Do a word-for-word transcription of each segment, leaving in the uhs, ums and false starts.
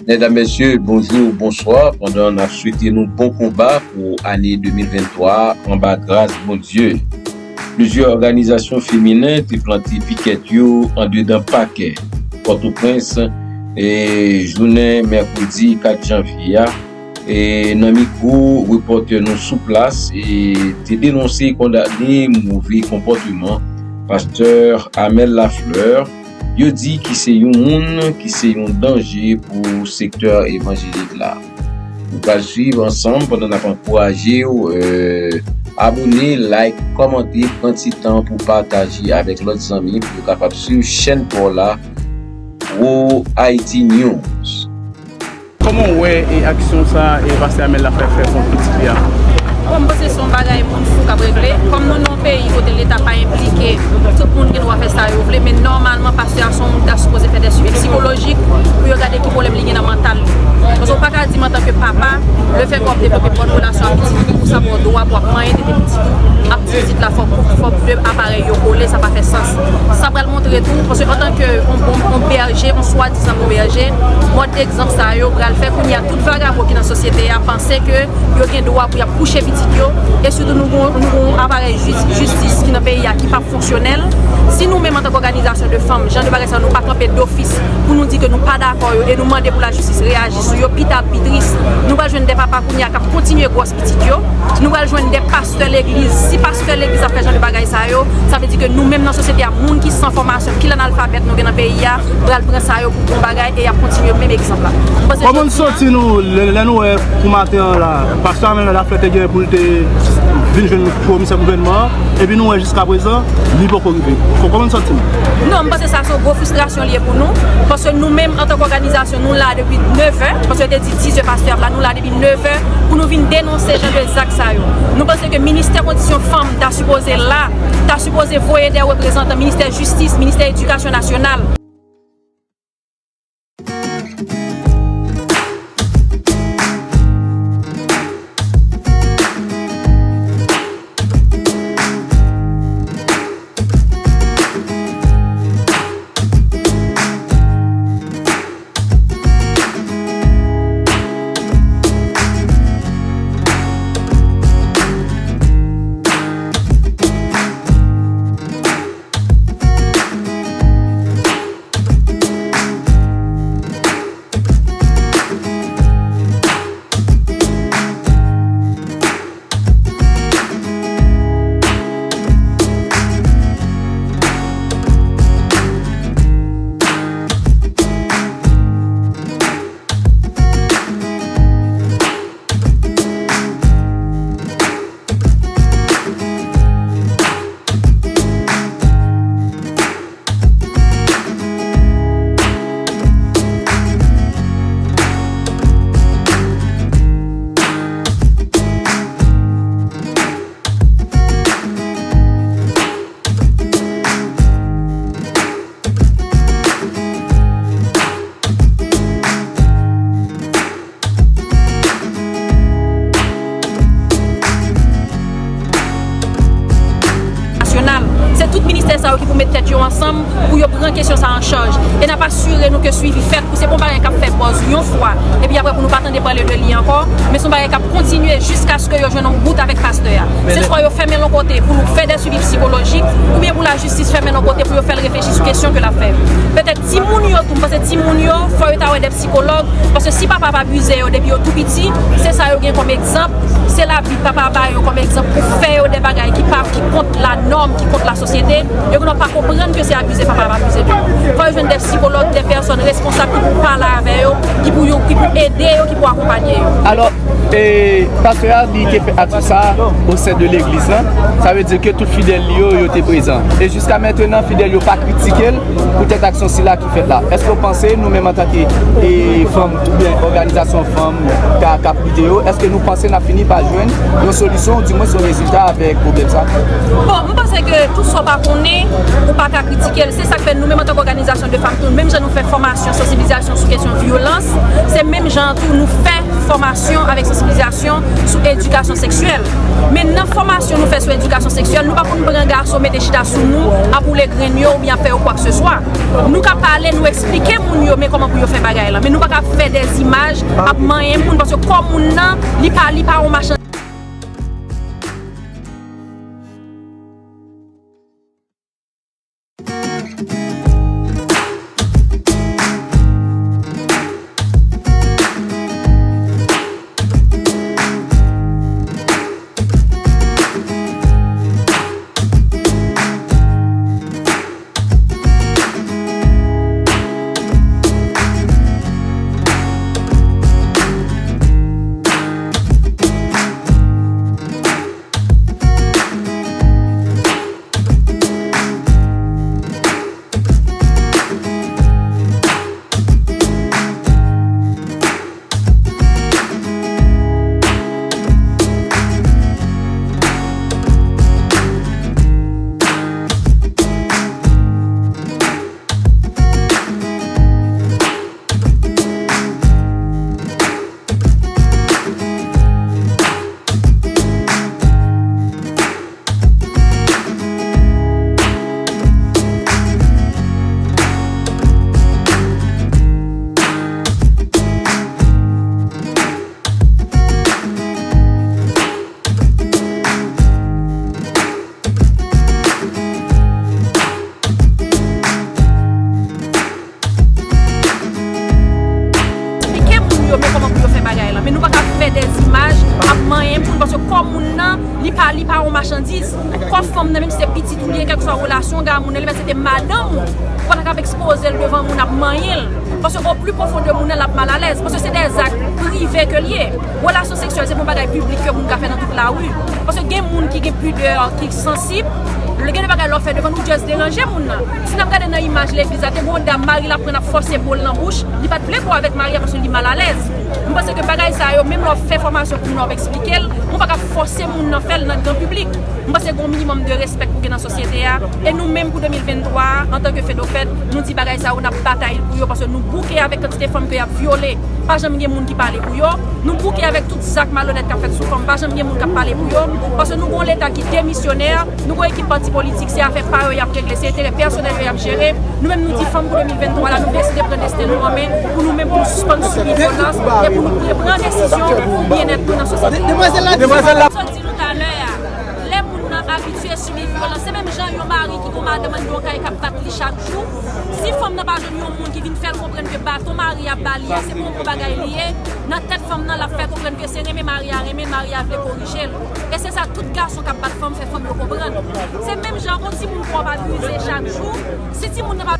Medam, mesye, bonjou, bonswa. Pandan n ap swete nou bon konba pou ane de mil venntwa a, anba gras Bondye. Plizyè òganizasyon feminen te plante pikèt yo andedan pakè Pòtoprens, e, jounen mèkredi kat janvye a, e, nan mikwo repòtè nou sou plas, e, te denonse e kondane move konpòteman pastè Amel Lafleur, yo di ki se yon moun ki se yon danje pou sektè evanjelik la. Nou pral swiv ansanm pandan n ap ankouraje w, e, abone, like, kòmante, pran ti tan pou pataje avèk lòt zanmi pou yo kapab swiv chèn pa w la, Pro Haiti News. Kòman w wè, e, aksyon sa, e, pastè Amel Lafleur fè kont pitit li a? Bon, m panse se yon bagay moun fou k ap regle. Kòm nou nan yon peyi kote Leta pa enplike, tout moun gen dwa fè sa yo vle, men nòmalman, pastè a se yon moun ki ta sipoze fè de swivi sikolojik pou yo gade ki pwoblèm li gen nan mantal li. Paske w pa ka di m antanke papa, lefètke w ap devlope bòn relasyon ak pitit ou, pou sa ba w dwa pou w ap manyen tete pitit ou, ak pitit la, fòk, fòk de aparèy yo kole, sa pa fè sans. Sa pral montre tou, paske antanke yon, yon, yon bèje, yon swadizan bon bèje, mòd egzanp sa yo pral fè kounye a tout vagabon ki nan sosyete a panse ke yo gen dwa pou y ap kouche pitit yo, e sitou nou gon, nou gon aparèy jis-, jistis ki nan peyi a ki p ap fonksyonèl. Si nou menm antanke òganizasyon de fanm, jan de bagay sa yo, nou pa kanpe dofis pou nou di ke nou pa dakò yo e nou mande pou lajistis reyaji sou yo, pita ap pi tris. Nou pral jwenn de papa kounye a k ap kontinye gwòs pitit yo. Nou pral jwenn de pastè legliz. Si pastè legliz ap fè jan de bagay sa yo, sa vle di ke nou menm nan sosyete a, moun ki san fòmasyon, pil analfabèt nou gen nan peyi a, pral pran sa yo pou bon bagay e y ap kontinye menm egzanp la. M panse Kòman n jodi a, santi nou lè, lè nou wè pou maten an la, pastè Amel Lafleur te gen pou l te vin jwenn komisè gouvènman an, epi nou wè jiskaprezan, li poko rive. Kò-, kòman n santi nou? Non, m panse sa se yon gwo fristrasyon li ye pou nou, paske nou menm, antanke òganizasyon, nou la depi nèf è, paske yo te di diz è pastè ap la, nou la depi nèf è, pou nou vin denonse jan de zak sa yo. Nou panse ke ministè kondisyon fanm ta sipoze la, ta sipoze voye de reprezantan ministè jistis, ministè edikasyon nasyonal. Nasyonal. Se tout ministè sa yo ki pou met tèt yo ansanm pou yo pran kesyon sa an chaj. E n ap asire nou ke swivi fèt, pou se pa yon bagay k ap fè buzz yon fwa, epi apre pou nou pa tande pale de li ankò, men se yon bagay k ap kontinye jiskaske yo jwenn yon bout avèk pastè a. Se swa yo fèmen l yon kote pou nou fè de swivi sikolojik, oubyen pou lajistis fèmen l yon kote pou yo fè l reflechi sou kesyon ke l ap fè yo. Petèt timoun yo tou, m panse timoun yo, fò yo ta wè de sikològ, paske si papa ap abize yo depi yo tou piti, se sa yo gen kòm egzanp, se Labib papa ba yo kòm egzanp pou fè yo de bagay ki pa, ki kont lanòm, ki kont lasosyete, yo gendwa pa konprann ke se abize papa ap abize de yo. Fò yo jwenn de sikològ, de pèsòn responsab ki pou pale avè yo, ki pou yo, ki pou ede yo, ki pou akonpanye yo. Alò, e, pastè a, li te fè aksyon sa a o sen de legliz lan, sa vle di ke tout fidèl li yo, yo te prezan. E jiska mentenan, fidèl yo pa kritike l poutèt aksyon sila ki fèt la. Èske w panse nou menm antanke, e, fanm oubyen òganizasyon fanm k ap, k ap lite yo, èske nou panse n ap fini pa jwenn yon solisyon, oudimwens yon rezilta avèk pwoblèm sa? Bon, m panse ke tout sa w pa konnen, ou pa ka kritike l. Se sa k fè nou menm antanke òganizasyon de fanm tou, menm jan nou fè fòmasyon, sansibilizasyon sou kesyon vyolans, se menm jan tou nou fè fòmasyon avèk sansibilizasyon sou edikasyon seksyèl. Men nan fòmasyon nou fè sou edikasyon seksyèl, nou pa konn pran gason mete chita sou nou, ap woule grenn yo oubyen ap fè yo kwakseswa. Nou ka pale, nou eksplike moun yo men kòman pou yo fè bagay la. Men nou pa ka fè dèzimaj, ap manyen moun, paske kò moun nan, li pa, li pa yon machandiz. Eksplike moun yo men kòman pou yo fè bagay la. Men nou pa ka fè dèzimaj, ap manyen moun, paske kò moun nan, li pa, li pa yon machandiz. Kò fanm nan, menm si se pitit ou li ye, kèlkeswa relasyon w gen a moun nan, li mèt se te madanm ou, ou pa ta ka ap ekspoze l devan moun ap manyen l. Paske o pli pwofon de moun nan, l ap malalèz. Paske se dè zak prive ke l ye. Relasyon seksyèl se pa yon bagay piblik ke moun ka fè nan tout lari. Paske gen moun ki gen pidè, ki sansib. Gen de bagay lè w fè devan nou, just deranje moun nan. Si n ap gade nan imaj legliz la, te gen yon dam, mari l ap pran, l ap fòse po l nan bouch. Li pa t vle po avèk mari a paske li malalèz. M panse ke bagay sa yo, menm lè w ap fè fòmasyon pou moun, w ap eksplike l, ou pa ka fòse moun nan fè l nan gran piblik. M panse gen yon minimòm de respè pou gen nan sosyete a. E nou menm pou de mil venntwa a, antanke FEDOFED, nou di bagay sa yo, n ap batay pou yo, paske nou bouke avèk kantite fanm ke y ap vyole. Pa janm gen moun ki pale pou yo. Nou bouke avèk tout zak malonèt k ap fèt sou fanm. Pa janm gen moun k ap pale pou yo. Paske nou gen yon Leta ki demisyonè, nou gen yon ekip pati politik, se afè pa yo y ap regle, se enterè pèsonèl yo y ap jere. Nou menm nou di fanm pou de mil venntwa la, nou deside pran desten nou an men, pou nou menm, pou nou sispann sibi vyolans, e pou nou pran desizyon pou byennèt nou nan sosyete. Demwazèl la di nou talè a, lè moun nan abitye sibi vyolans, se menm jan yon mari ki gen yon madanm anndan yon kay k ap bat li chak jou. Si fanm nan pa jwenn yon moun ki vin fè l konprann ke baton mari a ba li a, se pa yon bon bagay li ye, nan tèt fanm nan, l ap fè konprann ke se renmen mari a renmen l, mari a vle korije l. E se sa tout gason k ap bat fanm fè fanm yo konprann. Se menm jan yon timoun ke w ap abize chak jou, si timoun nan pa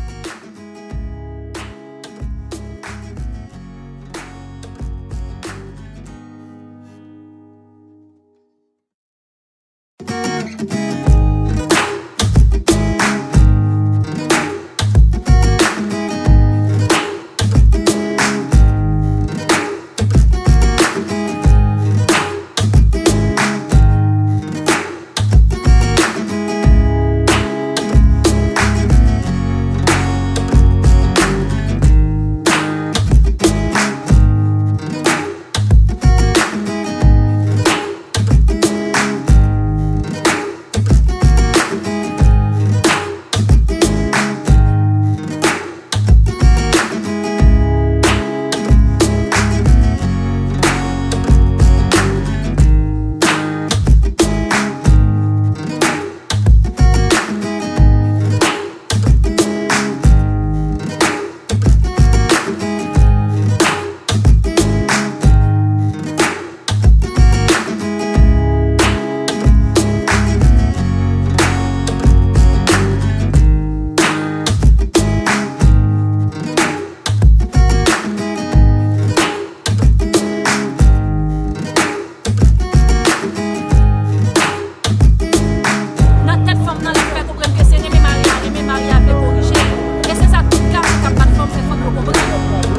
Nan tèt fanm nan, l ap fè konprann ke se renmen mari a renmen, mari a vle korije l. E se sa tout gason k ap bat fanm fè fanm yo konprann.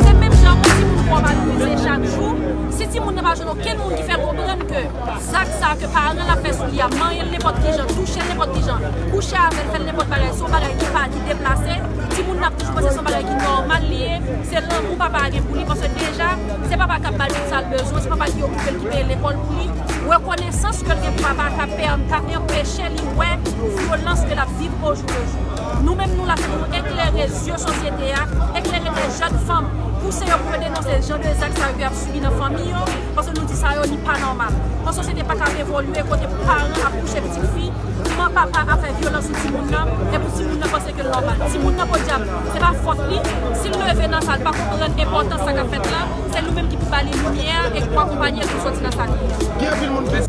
Se menm jan yon timoun ke w ap abize chak jou, si timoun nan pa jwenn okenn moun ki fè l konprann ke zak sa ke paran l ap fè sou li a, manyen l nenpòt ki jan, touche l nenpòt ki jan, kouche avè l, fè l nenpòt bagay, se yon bagay ki pa, ki deplase, timoun nan ap toujou panse se yon bagay ki nòmal li ye, se lanmou papa a gen pou li, paske deja, Se papa k ap ba l tout sa l bezwen, se papa ki okipe l, ki peye lekòl pou li. Rekonesans ke l gen pou papa ka pè-, ka anpeche li wè vyolans ke l ap viv ojou le jou. Nou menm, nou la, se pou nou eklere zye sosyete a, eklere de jèn fanm, pouse yo pou yo denonse jan de zak sa yo ke y ap sibi nan fanmi yo, paske nou di sa yo, li pa nòmal. Yon sosyete pa ka evolye kote paran ap kouche pitit fi, kòman papa ap fè vyolans sou timoun nan, epi timoun nan panse ke l nòmal. Timoun nan podyab, se pa fòt li. Si l leve nan sa, l pa konprann enpòtans sa k ap fèt la, se nou menm ki pou ba li limyè e ki pou akonpanye l pou sòti nan sa li ye a. Gen anpil moun ki